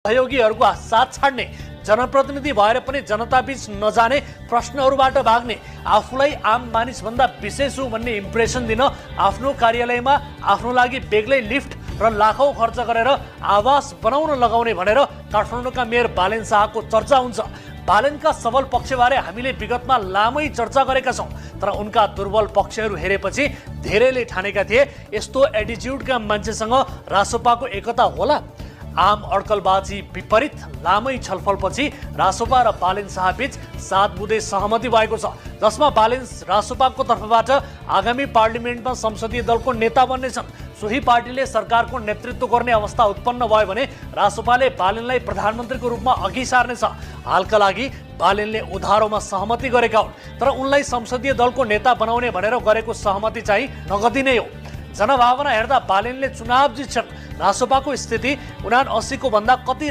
सहयोगीहरूको साथ छाड्ने, जनप्रतिनिधि भएर पनि जनताबीच नजाने, प्रश्नहरूबाट भाग्ने, आफूलाई आम मानिसभन्दा विशेष हो भन्ने इम्प्रेसन दिन आफ्नो कार्यालयमा आफ्नो लागि बेग्लै लिफ्ट र लाखौं खर्च गरेर आवास बनाउन लगाउने भनेर काठमाडौँका मेयर बालेन शाहको चर्चा हुन्छ। बालेनका सबल पक्षबारे हामीले विगतमा लामै चर्चा गरेका छौं, तर उनका दुर्बल पक्षहरू हेरेपछि धेरैले ठानेका थिए यस्तो एटिट्युडका मान्छेसँग रासोपाको एकता होला। आम अड्कलबाजी विपरीत लामै छलफलपछि रासोपा र बालेन शाह बीच 7 बुँदे सहमति भएको छ, जसमा बालेन रासोपाको तर्फबाट आगामी पार्लिमेन्टमा संसदीय दलको नेता बन्नेछन्। सोही पार्टीले सरकारको नेतृत्व गर्ने अवस्था उत्पन्न भयो भने रासोपाले बालेनलाई प्रधानमन्त्रीको रूपमा अघि सार्नेछ। हालका लागि बालेनले उधारोमा सहमति गरेका हुन्, तर उनलाई संसदीय दलको नेता बनाउने भनेर गरेको सहमति चाहिँ नगदी नै हो। जनभावना हेर्दा बालेनले चुनाव जित्छन्। रासोपाको स्थिति 79 को भन्दा कति